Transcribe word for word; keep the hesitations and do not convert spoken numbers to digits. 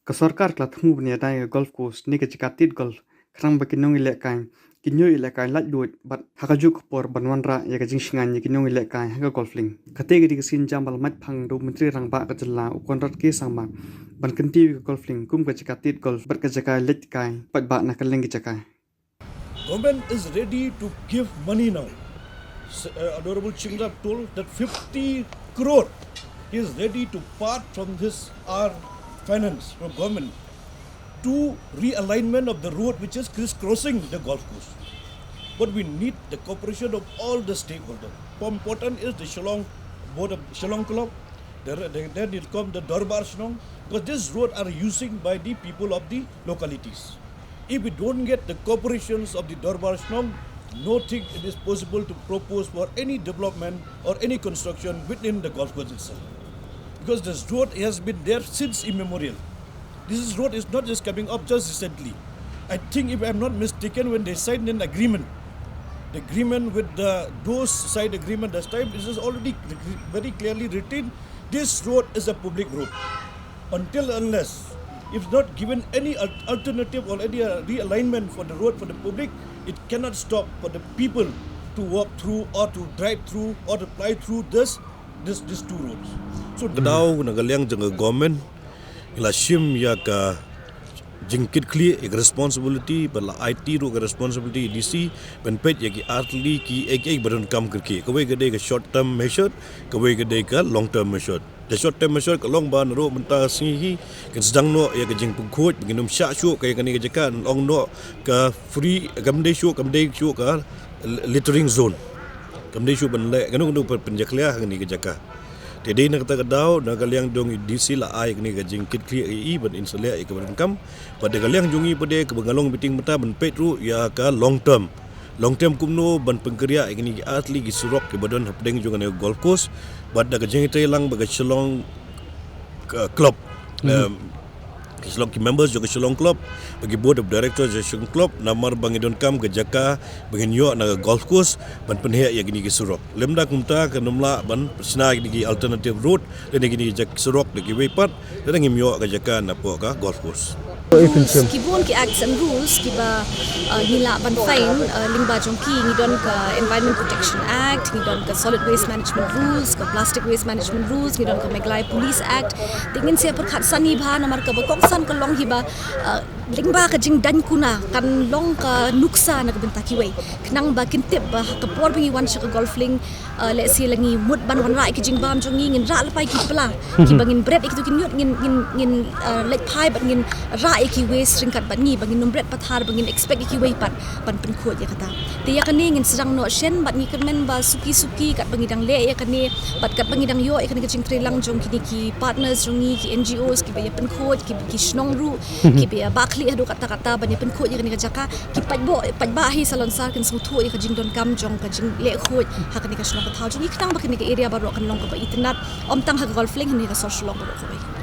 Ka sorkar ka la thmu ban ïada ïa ka golf course ne ka jaka tied golf khnang ba ki nongïalehkai kin ïoh ïalehkai laitluid bad ha kajuh ka por ban wanrah ïa ka jingshngaiñ ïa ki nongïalehkai ha ka golf link. Kata ka dei ka sienjam ba la mait phang da u Myntri Rangbah ka jylla u Conrad K Sangma ban kyntiew ïa ka golf link kum ka jaka tied golf bad ka jaka leit kai paidbah na kylleng ki jaka. Government is ready to give money now. S-, uh, Honorable Shyngda told that fifty crore is ready to part from this our finance from government to realignment of the road which is crisscrossing the golf course. But we need the cooperation of all the stakeholders. Important is the Shillong Board of Shillong Club, the, the, then it come the Dorbar Shnong, because this road are using by the people of the localities. If we don't get the cooperations of the Dorbar Shnong, no thing it is possible to propose for any development or any construction within the golf course itself. Because this road has been there since immemorial. This is, road is not just coming up just recently. I think if I'm not mistaken, when they signed an agreement, the agreement with the those side agreement last time, this is already very clearly written. This road is a public road. Until unless if not given any al-, alternative or any uh, realignment for the road for the public, it cannot stop for the people to walk through or to drive through or to fly through this this these two roads. So ka daw na ka liang jong ka government ngi la shim ïa ka jingkitkhlieh, ïa ka responsibility, ba la aiti ruh ka responsibility D C ban peit ïa ki artylli ki ei ei ba donkam kyrkieh. Kawei ka dei ka short term measure, kawei ka dei ka long term measure. Ka short term measure ka long ba na ruh mynta sngi hi kan sdang noh ïa ka jingpynkhuid ba ngin ym shah shuh ka ïa kane ka jaka, long noh ka free, kam dei shuh, kam dei shuh ka littering zone. Kam dei shuh ban leh kano kano pynjakhlia ha kane ka jaka. Te dei na kata ka daw na ka liang jong i D C la ai kane ka jingkitkhlieh ïa i ban in sa leh ïa ka ba donkam. Bad da ka liang jong i pat de kaba nga long meeting mynta ban peit ruh ïa ka long term. Long term kumno ban pynkyrïah ïa kine ki artylli ki surok kiba don hapdeng jong kane ka golf course. Bad da ka jingïatreilang bad ka Shillong ka club. Em, ki Shillong ki members jong ka Shillong club, bad ki board of directors jong ka Shillong club, namar ba ngi donkam ka jaka ba ngin ïoh na ka golf course ban pynheh ïa kine ki surok. Lymda kumta kan ym lah ban shna kine ki alternative road lane kine ki jaka surok da kiwei pat, lada ngim ïoh ka jaka napoh ka golf course. Rules, ki bun ki acts and rules kiba, uh, ngi lah ban fine, uh, lyngba jong ki, ngi don ka Environment Protection Act, ngi don ka Solid Waste Management Rules, ka Plastic Waste Management Rules, ngi don ka Meghalaya Police Act. Te ngin sa pyrkhat sani bha namar kaba kongsan ka long hi ba, uh, lyngba ka jingdaiñ kuna kan long ka nuksa na ka bynta kiwei. Khnang ba kin tip ba ha ka por ba ngi wan sha ka golf link, uh, lehse la ngi mut ban wanrah ïa ki jingbam jong ngi, ngin rah lypa ïa ki pla kiba ngin bret ïa kito ki ñiut, ngin, ngin, ngin, uh, leit phai bad ngin rah ïa ki waste ryngkat bad ngi, ba ngin ym bret pathar, ba ngin expect ïa kiwei pat ban pynkhuid ïa kata. Te ïa kane ngin sdang noh shen bad ngi kyrmen ba suki suki katba ngi dang leh ïa kane bad katba ngi dang ïoh ïa kane ka jingtreilang jong kine ki partners jong ngi, ki N G Os kiba ïa pynkhuid, ki, ki shnong ruh kiba ïa bakhlieh haduh katta katta ban ïa pynkhuid ïa kane ka jaka. Ki paidbah, paidbah hi Salonsar kin sngewthuh ïa ka jingdonkam jong ka jingleh khuid ha kane ka shnong ka thaw jong ngi, khnang ba kane ka area baroh kan long kaba itynnad, ym tang ha ka golf link, hynrei ha ka sor Shillong baroh kawei.